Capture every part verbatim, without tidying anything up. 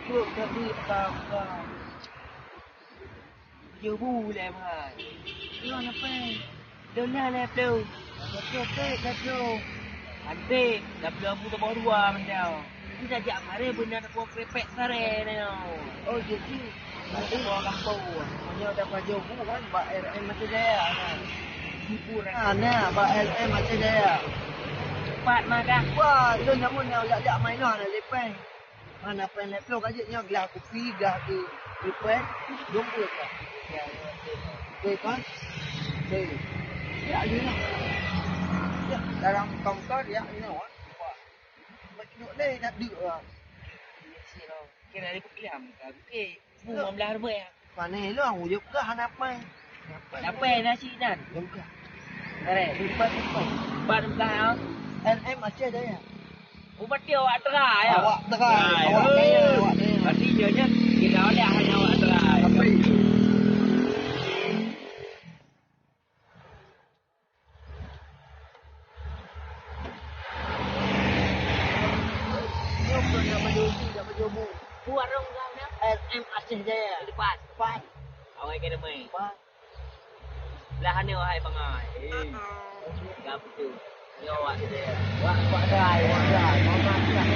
Buet ka buet ka, ka. Tujoh bu lé meuhai. Nyoe na pèng. Dona lé ploh. Beutôi pèng lé ploh. Anté, dah ploh bu teubah dua mantong. Kita jak mari beuna teupeu krepek sare nyoe. Oh, jadi. Teupeu kampung. Nyoe dah pajoh bu kan, bak R M Aceh Jaya kan. Hiburan. Ah, nah, bak R M Aceh Jaya. Cepat mah dah. Wah, lôn nyamun nyoe jak-jak main nyoe na lé pèng. Hana pèng lhèe ploh ka jeuet nyoe, glah kupi, glah keu request, jom buet ka. Oke kan? Oke. Ya, you know. Ya, dalam counter, ya, you know. Wah. Baik duk lé nak duk lah. Kira dia pukul enam ke? Oke. Semua belah rumah ya. Pane lôn, ujob kah hana pai. Dapai nasi nan. Lôn kah. Kare. Empat, empat. Empat belah ya. L M Aceh Jaya. Ubat dia awak tera ya. Awak tera. Hai, awak kaya, awak kaya. Berarti dia je kita oleh hanya awak tera. Tapi Nyoe keuh na bajôh, na bajôh bu. Bu warông gam na? R M Aceh Jaya. Lepas. Lepas. Awai ka damai. Lepas. Belah ni wahai bangai. Eh. Gam tu. Nyoe awak tu. Wak, wak dai, wak dai. Mama tu lah.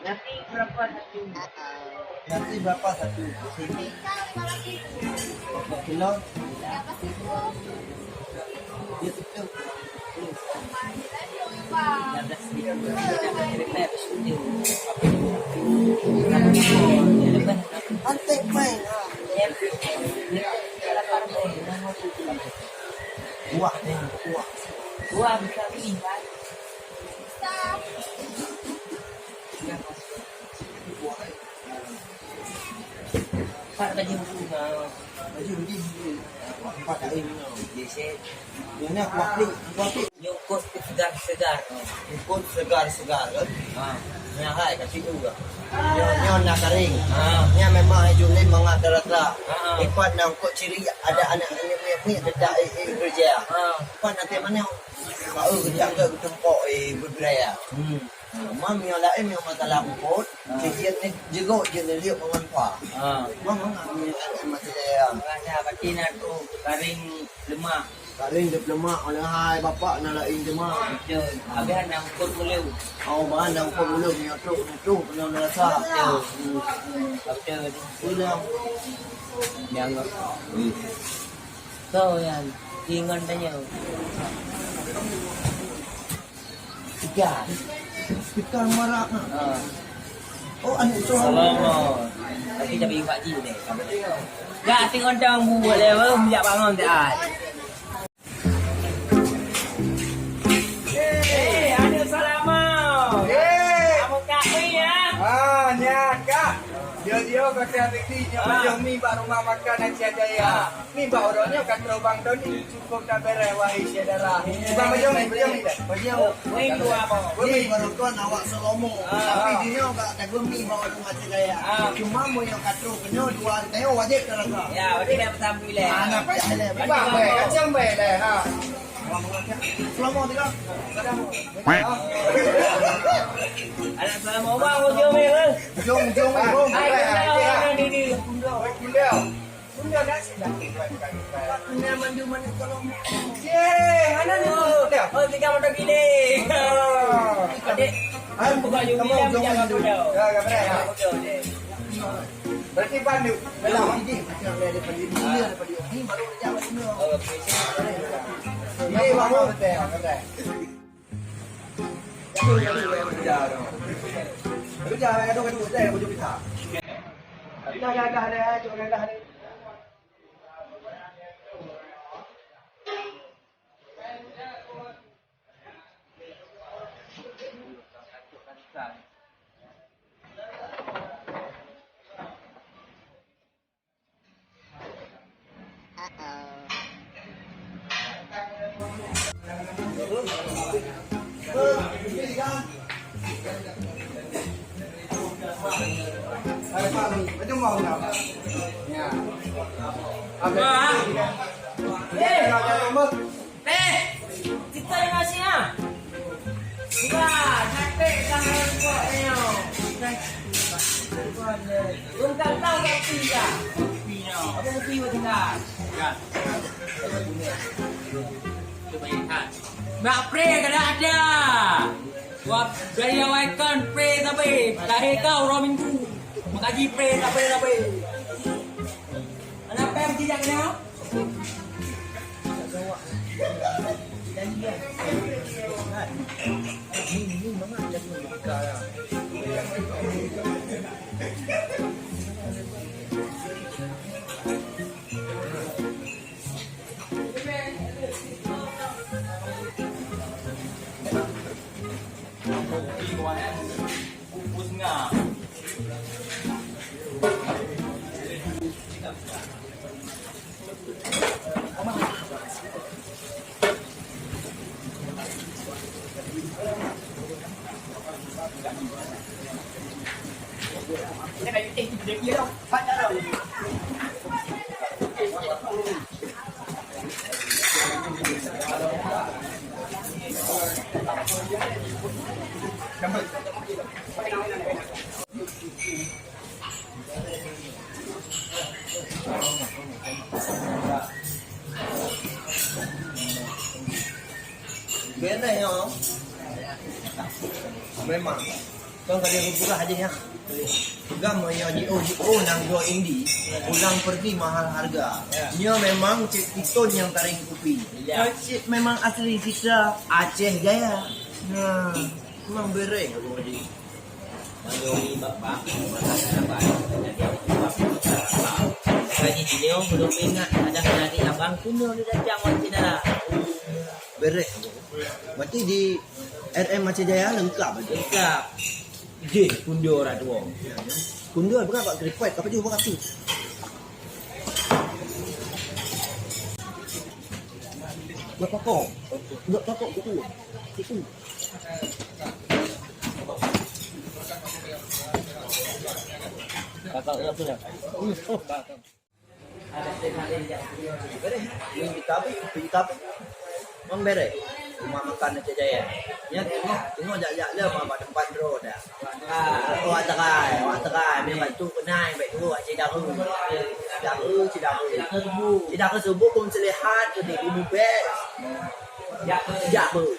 Nasi berapa satu? Nasi berapa satu? Sini. Berapa kilo? Dia betul. Antek main ha. Buah deh, buah. Buah bisa beli kan? Buah. Empat baju bunga. Baju bunga. Empat kain. Di set. Nyoe kuah plik, kuah plik. Nyoe kot segar-segar. Kot segar-segar kan? Ha. Nyoe hai ka situ ka. Nyoe, nyoe na karing. Ha. Nyoe memang hai Julim mangat rata. Ha. Ipat na kot ciri ada anak nyoe ni dedak eh, eh, kerja. Ha. Ipat nanti mana? Kau kerja ke tumpok eh, berberaya. Hmm. Mam nyoe laén nyoe masalah bukon, sijeuet ni jeugot jeuet ni liek mangan pa. Ha. Mam mangat ni masih daya. Rasa pati na tu karing lemak. Karing deup lemak oleh hai bapak na laén teuma. Betul. Habis na ukot mulut. Oh, bahan na ukot mulut nyoe trok nyoe trok nyoe rasa. Betul. Betul. Ulang. Jangan. Kau yang ingat tanya. Tiga. Tiga marak. Ha. Oh, aneuk Salam. Tapi tapi Pak Ji deh. Ya, tengok dong buat dia baru minyak bangun tak. Eh, aneuk Salama. Eh. Kamu kak ni ya? Ah, nyan kak. Dia dia kata tadi nyoe Ah. Bajong mi bak rumah makan Aceh Jaya. Ah. Ni bak orang nyoe kata Bang Doni. Cukup dah beres, wahai syedara. Bukan bajong ni, bajong ni dah. Bajong. Ni dua apa? Ni baru tuan awak selomo. Ah. Tapi di nyoe kat Tagumi bawa rumah saya. Ah. Cuma mau yang katro kena dua hari tayo wajib dah rasa. Ya, wajib dah bersambung lah. Ah, nampak ya lah. Bang, baik, kacang baik lah. Ha. Selomo tiga. Ada selomo bang, ujung ni kan? Ujung, ujung ni, bang. Hai, hai, hai. Bunda, bunda. Bunda dah sedang. Bunda mandu mana tolong. Ye, mana ni? Oh, tiga motor gile. Adik. Hai, buka jumpa kamu dia ujung macam mana? Bunda. Ya, ya, betul. Ya, betul. Berarti bandu. Dalam ini macam ada pada ini, ada pada ini, baru dia macam mana? Oh, oke. Ini bangun betul, betul. Kerja, kerja, kerja, kerja, kerja, kerja, kerja. Wah. Eh, kita yang ngasih ah. Wah, capek sama yang buat ni. Belum tahu tak kopi ya. Kopi ya. Apa kopi buat tinggal? Ya. Coba lihat. Nak pre kada ada. Wah, dari awal kan pre sampai lahir kau orang minggu. Mengaji pre sampai sampai. Kenapa yang tidak kenal? Beureh nyoe. Memang. Kon ka lheueh geupeugah hadih nyan. Gam nyoe jiôh-jiôh nanggroe Indi, pulang pergi mahal harga. Nyoe memang cit iton nyang taréng kupi. Cit memang asli citra Aceh Jaya. Nah, memang beureh. Mandum bak-bak, mata sahabat, jadi aku bak-bak. Kaji beliau belum ingat ada hari abang kuno di datang wan syedara. Beureh. Berarti di R M Aceh Jaya lengkap aja. Lengkap. Jih, kundur ada wong. Kundur berapa kripet? Apa jua berapa? Berapa kok? Berapa kok itu? Itu. Ini kita apa? Ini kita apa? Memang beres. Rumah makan Aceh Jaya. Ya, tengok, tengok jak-jak le, apa tempat draw dah. Ah, awak terai, awak terai. Memang tu kenai, baik tu, Aceh Daru. Daru, Cidaru. Cidaru subuh pun selihat, tu di Gunung Bes. Jak, jak, bu.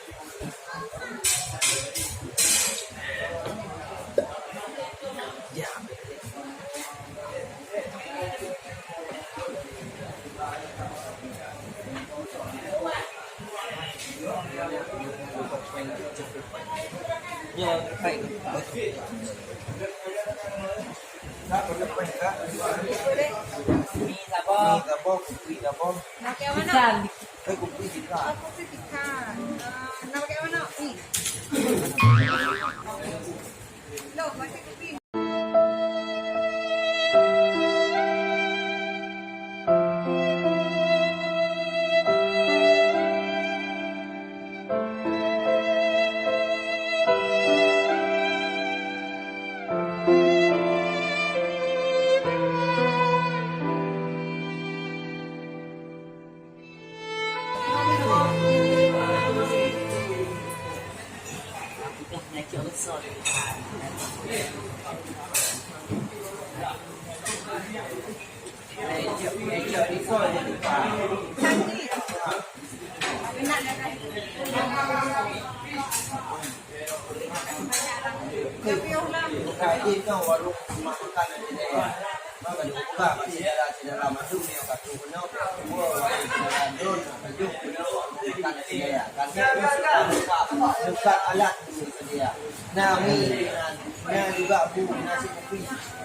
Mi saboh. Mi saboh, kupi saboh. Nak pakai mana? Pisang. Eh, kupi pisang. Oh, kupi pisang. Eh, nak pakai mana? Ni. Loh, pakai kupi. Dekat alat. Nah, mi. Nyan juga bu, nasi kopi.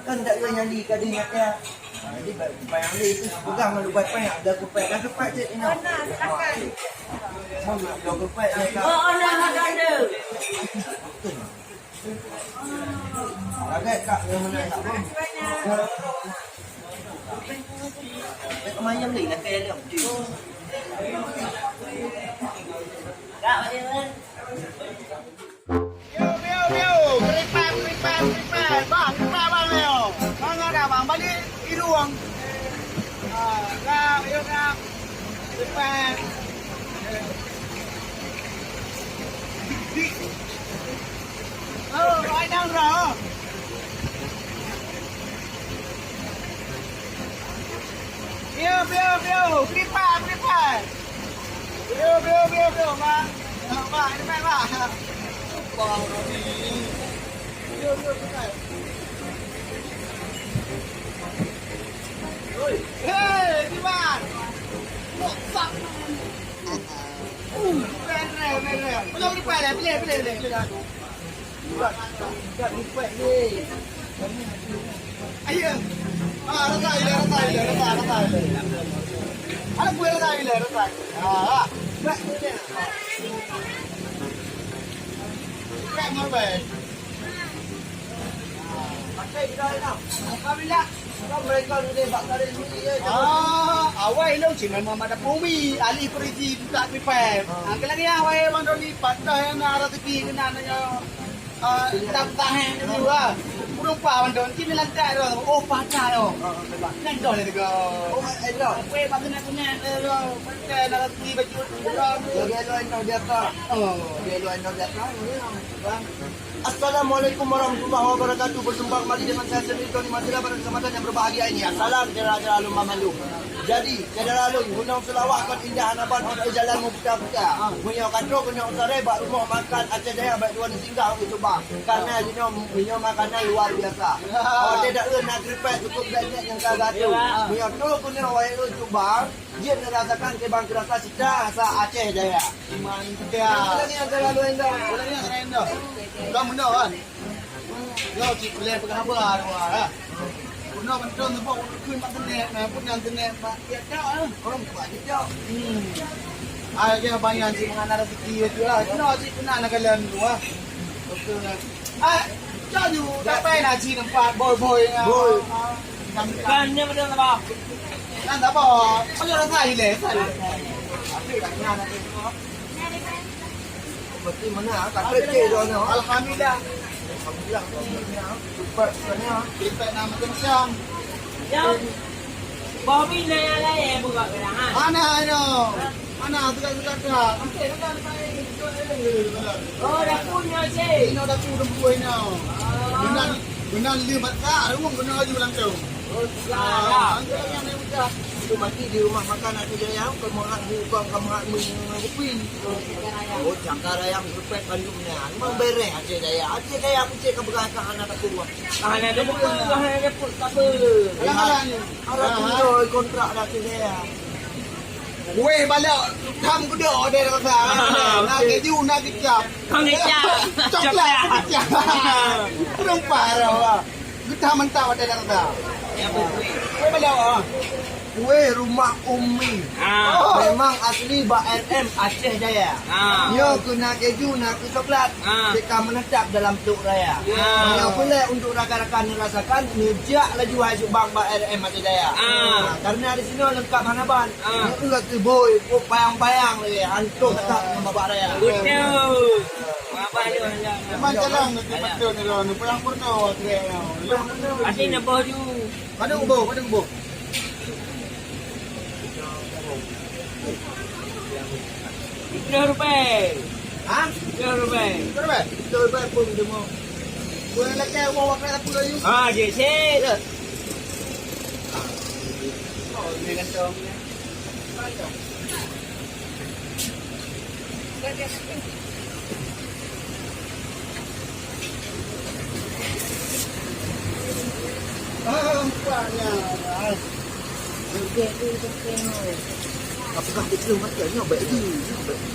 Kan tak ada nyali ka deuh nyan. Ha, jadi ba-, bayang lé tu peugah ngon lubai payah, ada kupai, ada kupai cek ina. Mana ada kupai, ada. Oh, ada, ada, ada. Lagak tak yang mana tak pun. Tak kemayam lagi, tak kaya dia. Tak, dia. Piu, piu, piu. Keripat, keripat, keripat. Bang, keripat, bang, yo. Bang, ada, bang. Balik, irung. Ah, ya, ya, ya. Keripat. Oh, ada orang. Piu, piu, piu. Keripat, keripat. Piu, piu, piu, piu, Mak. Mak, ini, Mak, Mak. Wah, ini. Piu, piu, keripat. Oi. Hei, Iman. What's up? Uh, keren, keren, keren, keren. Boleh, boleh, boleh, boleh, boleh, boleh. Ayo. Ah, rata, rata, rata, rata. Ada kue rata, rata. Ah, ah. Baik, boleh. Baik, mau baik. Ah, awai lôn cit memang mak dapur umi, ahli perisi buka pipai. Ah, keu lagèe nyan, awai Bang Doni, padah nyang na rezeki keunan nyoe. Ah, tak tahan dulu lah. Penumpang Bang Don, cit lantak tu. Oh, padah tu. Nyan dah dia tegur. Oh, eh, dah. Weh, bak keunan-keunan tu. Pakai nak rezeki baju tu. Lagi elok endah di atas. Oh. Lagi elok endah di atas. Bang. Assalamualaikum warahmatullahi wabarakatuh. Berjumpa kembali dengan saya sendiri, Tony Masira, pada kesempatan yang berbahagia ini. Assalam, syedara-syedara lôn banmandum. Jadi, syedara lôn, Gunong Seulawah kon indah hana ban, óh jalan meuputa-puta. Meunyoe ka trok keunoe u Sarai, bak rumoh makan Aceh Jaya, bak dua singgah u Subang. Karena jinoe, meunyoe makanan luar biasa. Watèe taeu na kripek cukup banyak nyang ka gatu. Meunyoe trok keunoe u Subang, jeuet neurasakan kiban rasa cita rasa Aceh Jaya. Mantap. Ulang ni antara dua indah. Ulang ni antara indah. Bukan benda kan? Yo, cik boleh peugah haba dua lah. Guna mantong sebab ureueng kheun mak tenek, nah, pun nyang tenek mak tiap tak ah. Orang buat je tak. Hmm. Ai dia bayang cik mengenai rezeki tu lah. Kena cik kena nak kalian tu ah. Betul lah. Ah, jaju dapat nak cik nampak boy-boy. Boy. Kan dia betul apa? Kan tak apa. Macam orang lain leh. Tapi tak kenal nanti. Berarti mana? Tak kerja dah ni. Alhamdulillah. Alhamdulillah. Cepat sebenarnya. Cepat nak macam-macam. Ya. Bobby nanya lain buka gerangan. Mana ayo? Mana suka-suka dah? Nanti kan main. Oh, dah punya cik. Ini dah tu tempuh ini. Benar, benar lima tak, rumah benar laju langsung. Oh, salah. Ah, yang ni udah. Itu mati di rumah makan Aceh Jaya, kau makan, kau makan kopi. Oh, cangkar ayam sepet bandum ni. Memang bereh Aceh Jaya. Aceh Jaya pun cek keberatan anak aku buat. Hana ada buku, hana ada buku, tak apa. Alang-alang ni. Arah tu kontrak dah Aceh Jaya. Kueh balok, tham gudok ada rasa. Ah, nak okey. Keju, nak kecap. Kau kecap. Coklat, coklat. Kecap. Rumpah dah. Geutam mantap ada rasa. Ya, betul. Kueh balok, ah. Kueh rumah Umi. Ah. Memang asli bak R M Aceh Jaya. Ah. Nyoe keu na keju, na keu coklat. Ah. Teuka meunetap dalam Tok Raya. Ah. Nyoe peureulèe untuk rakan-rakan neurasakan, neujak laju hai Subang bak R M Aceh Jaya. Ah. Ah, karena di sinoe leungkap hana ban. Ah. Nyoe keu bôi, kok payang-payang lagèe hantom that ngon babah raya. Betul. Babah dia. Memang jalan betul-betul ni, Ron. Payang purno, kira. Pasti neboh ju. Pada kubu, pada kubu. Tiga rupiah. Ha? Tiga rupiah. Tiga rupiah? Tiga rupiah pun dia mau. Boleh lekat uang wakil aku lagi. Ah, je, je. Ya. Oh, ini kantong. Apakah betul macam ni? Baik ni, baik ni.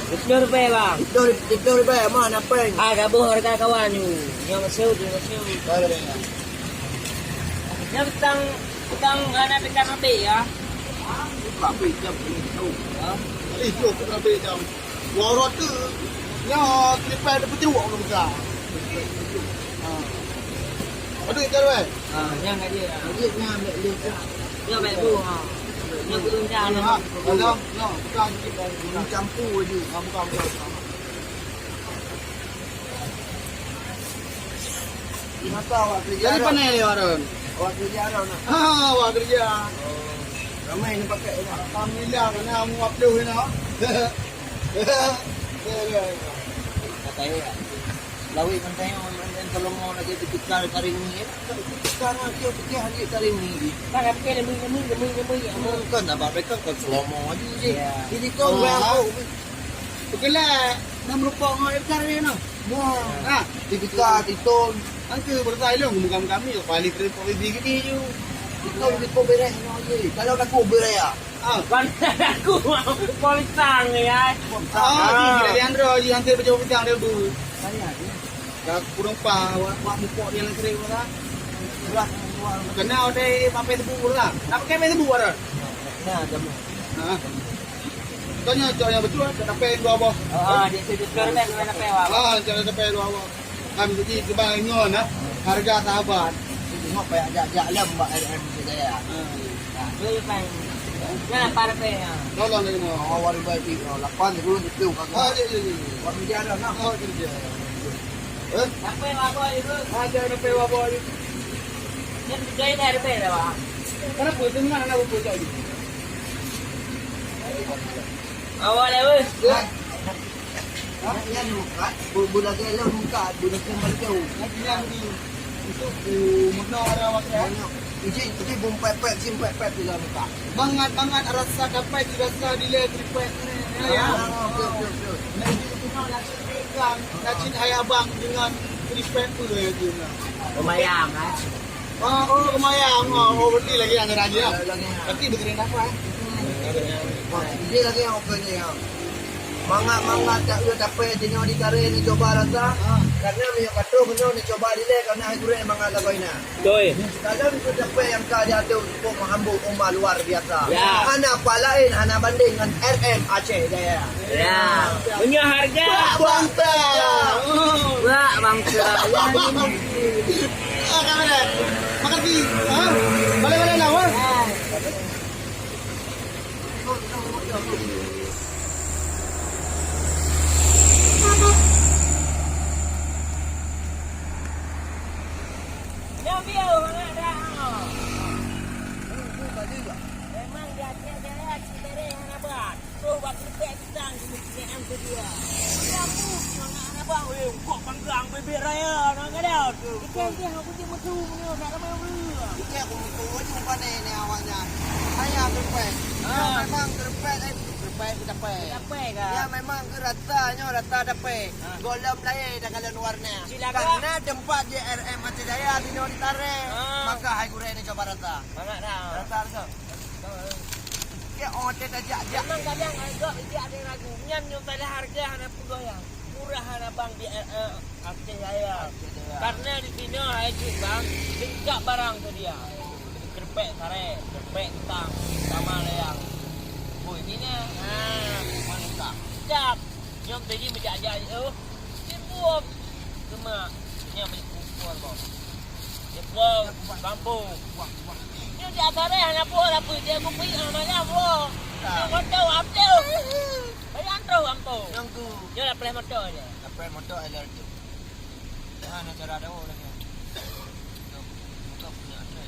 Tujoh ribèe, Bang. Tujoh, tujoh ribèe, mana pèng? Ah, gaboh harga kawan nyoe. Nyoe maksud, nyoe maksud. Nyoe petang, petang hana tekan abéh, ya. Abéh jam ni, tahu. Ha? Eh, tu aku abéh jam. Dua rot tu, nyoe tripai ada petiruk orang besar. Ha. Aduh, ikan, weh. Ha, nyan kat dia. Jadi, nyan ambil dia. Nyan ambil tu, ha. Nyan belum dah, ha. Ada, nyoe, bukan sikit. Belum campur je. Ha, bukan, bukan, bukan. Di mata awak kerja. Jadi, dah. Pandai dia, Ron? Awak kerja, dah, nak? Ha, awak kerja. Oh. Ramai ni pakai, dah. Alhamdulillah, kena muap dulu, dah. Kata ya. Lawét ngon tanyoe, ngon Salomo lagèe teuka karing ni, ya. Teuka na, dia putih hanya karing ni. Kan apa kena mui, mui, mui, mui, mui, ya. Hmm, kan abang mereka kan Salomo aja je. Ya. Jadi kau, oh, berang kau. Bekelah, nak merupok ngon ikan ni, no. Wah. Ha, teuka, titon. Angka bertai long, bukan kami, paling terus polisi gini je. Titon, titon beres, no, je. Kalau aku beres, ya. Ah. Kon aku mau politang ni, ai. Ah, ah. Di Leandro, di hampir bejauh bidang dia, Bu. Saya ni. Dah kurang pah, awak, awak mupok dia nak sering, kan? Luar, luar. Kena ada pakai tebu, kan? Tak pakai pakai tebu, kan? Nah, jamu. Ha. Tanya, cok yang betul, tak dapat dua boh. Ah, dia tu, dia tu, dia tu, dia tu, dia tu. Ah, tak dapat dua boh. Kan jadi sebab ngon, ha, harga sahabat. Tengok payah jak-jak lem bak R M Jaya. Hmm. Ha, tu je paling. Nyan lapan ribèe, ha. Tolong lagi, no. Awak ribèe ti, oh, lapan ribu tu, kan. Ah, ya, ya, ya, ya. Buat kerja dah, nah. Oh, kerja. Eh? Sampai lawa itu. Ah, jangan sampai lawa itu. Nyan kerja ini ribèe dah, Pak. Kenapa? Itu mana nak buat kerja ini? Awak lewat. Ya. Ha? Nyan mukat, bu-, bu lagèe lôn mukat, bu lagèe balik jauh. Nyan di, itu bu meunoe arah waktu, ya? Nyan. Iji, iji bum pet-pet, sim pet-pet di dalam mukat. Bangat-bangat rasa dapat, rasa dilèe tripet ni, ya, ya. Ah, betul, betul, betul. Nah, iji itu nak cit ikan, nak cit hai abang dengan tripet pun, ya, dia nak. Lumayan, kan? Ah, oh, lumayan. Oh, oh, berarti lagi ada lagi, ya. Ada lagi, ya. Berarti berterima kasih, eh. Wah, dia lagi yang open ni, ya. Mangat-mangat tak boleh dapat jenis di karya ni coba rasa. Ah. Karena minyak kacang kena ni coba dilèe karena hai gurèe mangat lagu ina. Betul. Kalau ni dapat yang ka diaduk untuk menghambur umat luar biasa. Ya. Hana apa lain, hana banding dengan R M Aceh Jaya. Ya. Punya harga. Bak bangsa. Bak bangsa. Ya, ini. Ah, kamera. Makasih. Ha? Boleh-boleh lah, ha? Nyoe biôh mangat dah. Memang di Aceh Jaya cit lé hana ban. Troh bak keudéh bintang keuneuk C M kedua. Udah mu mangat hana ban, weh, kok panggang bebek raya na gadau tu. Ikan dia aku cit meudum nyoe, nak ramai ureueng. Ikan aku meudum, aku panen ni awaknya. Hanya kerpek. Ah. Ya, memang kerpek, eh, kerpek, kerpek. Kerpek kah? Ya, memang ke rata nyoe, rata dapet. Ha. Gohlom laén dah kalon warna. Silakan. Karena tempat J R M Aceh Jaya di nyoe di Tarek. Ha. Maka hai gurèe ni coba rata. Mangat dah. Rata rata. Ke oh, teh tajak-jak. Memang kadang agak bijak ada ragu. Nyan nyoe salah harga hana peugah ya. Murah hana bang di, eh, eh, Aceh Jaya. Aceh Jaya. Karena di sini hai cit bang, lengkap barang sedia. Kerpek saré, kerpek kentang, sama layang. Bui mina. Ha, mantap. Cap. Nyom tadi meujak-jak tu. Timbul. Cuma nyom meujak kumpul, bang. Timbul, bambu. Nyom di atas deh, hana buah apa dia aku pergi, ah, malam, buah. Tak. Nyom motor, apa? Bayang terus, bambu. Nyom tu. Dia dah pelah motor je. Dah pelah motor, ada tu. Ah, nak cara ada orang lagi. Bukan punya atas.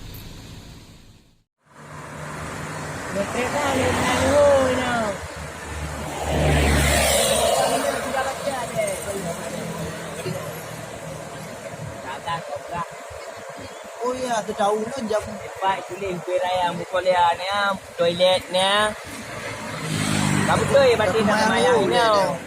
Oh ya, tu tahu kan jam. Cepat tulis beraya mukolia ni, ah, toilet ni, ah. Tak betul ya, batin nak semayang ni, ah.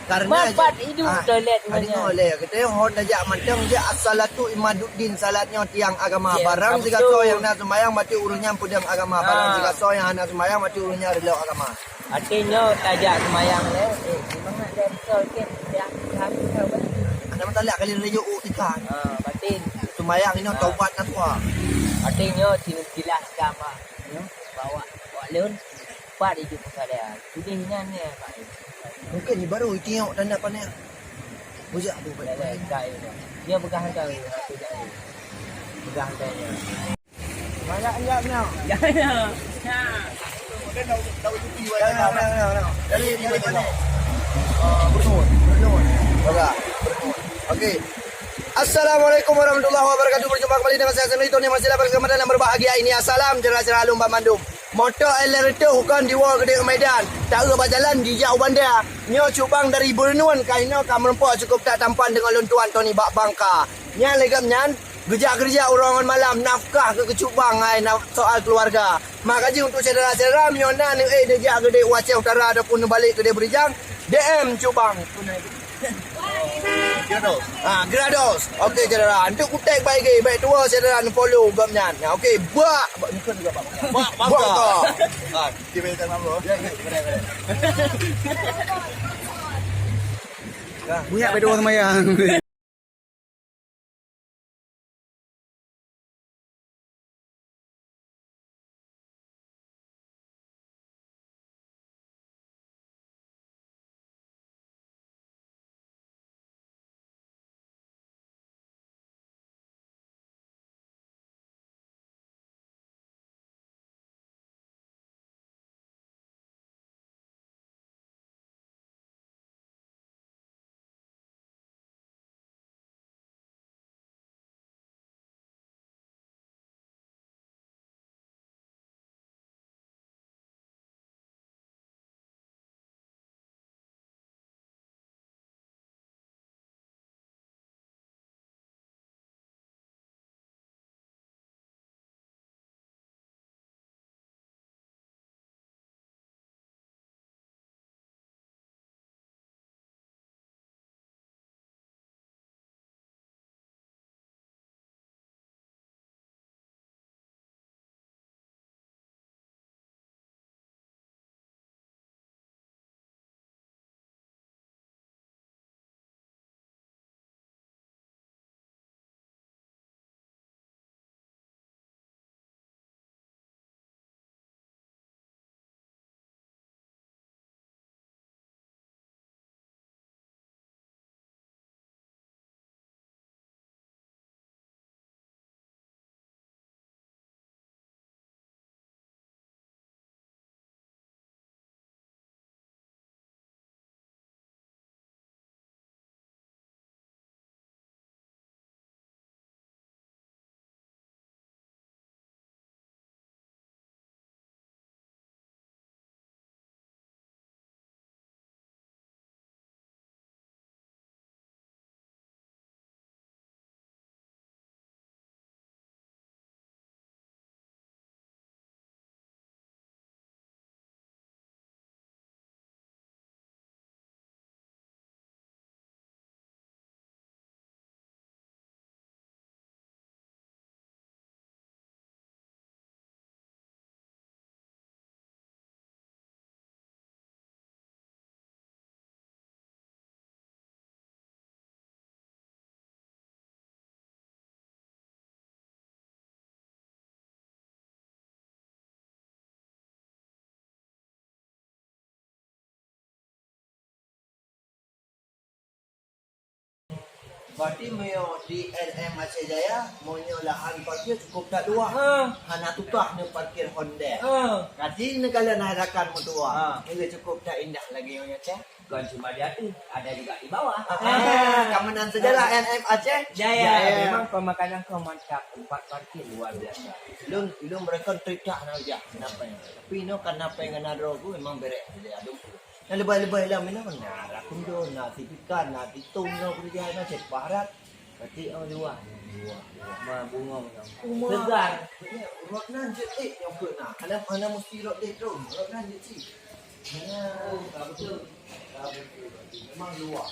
Karena mapat idup ah, toilet ah, nyoe. Tengok leh, kata ho tajak mantong jak as-salatu imaduddin, salat nyoe tiang agama. Ya, barang sigasoe nyang na sembahyang, berarti ureueng nyan peudong agama. Barang ah, sigasoe nyang hana sembahyang, berarti ureueng nyan reulok agama. Arti nyoe tajak sembahyang leh, eh, semangat dia betul ke? Dia habis kau kan? Ada masalah kali raja u ikan. Ha, batin. Sembahyang ini ah, taubat nasuha. Arti nyoe silsilah agama. Nyoe bawa, bawa lôn. Pat idup kalian. Sudah nyan ni, Pak. Mungkin ni baru itiok tanda panen. Bujak tu, Pak. Dah, dah, dah, dah. Dia pegang hantar ni, aku jak ni. Pegang hantar ni. Banyak enggak ni? Ya, ya. Nah. Dari, dari mana? Bernur, Bernur. Baga. Okey. Assalamualaikum warahmatullahi wabarakatuh. Berjumpa kembali dengan saya sendiri, Tony Masila, pada kesempatan yang berbahagia ini. Assalam, syedara-syedara lôn banmandum. Moto L R tu bukan diwoe keudéh u Medan, taeu bak jalan jijak u Banda. Nyoe cubang dari Beureunuen ka inoe ka meurumpok cukup that tampan deungon lôn tuan Tony bak Bangka. Nyan lé gobnyan geujak keureuja uroe ngon malam nafkah keu keucubang hai naf-, soal keuluwarga. Maka jih untuk syedara-syedara meunyoe na neuék neujak keudéh u Aceh Utara ataupun neubalek keudéh Beurijang, D M cubang. Gerados. Ha, Gerados. Okey, syedara. Antuk kutek baik ge, baik tuwo syedara follow gobnyan. Ha, okey, bak. Bak, bak, bak. Ha, kita bayar tanah dulu. Ya, ya, betul, betul. Buyak baik tuwo semayang. Berarti meunyoe di L M Aceh Jaya, meunyoe lahan parkir cukup that luwah. Ha. Hana tutah neuparkir Honda. Ha. Kati neukalon hai rakan meutuwah. Ha. Nyoe cukup that indah lagèe nyoe, Ceh. Bukan cuma di atas, ada juga di bawah. Ah, ka meunan sajalah L M Aceh Jaya. Jaya. Memang pemakanan kau mantap, tempat parkir luar biasa. Ulôn, ulôn beureukan trip that na ujah, kenapa ya? Tapi inoe karena pengen na droe ku memang berek saja, aduh. Na leubeh-leubeh lam inoe, na rakundon, na sipikan, na titong, na keureuja, na cek barat. Berarti, oh, luwah. Luwah, luwah. Ma bungong nyoe. Uma. Segar. Rot nan jeuet ék nyoe keuh na. Hana, hana mesti rot déh droe. Rot nan jeuet cit. Memang luar.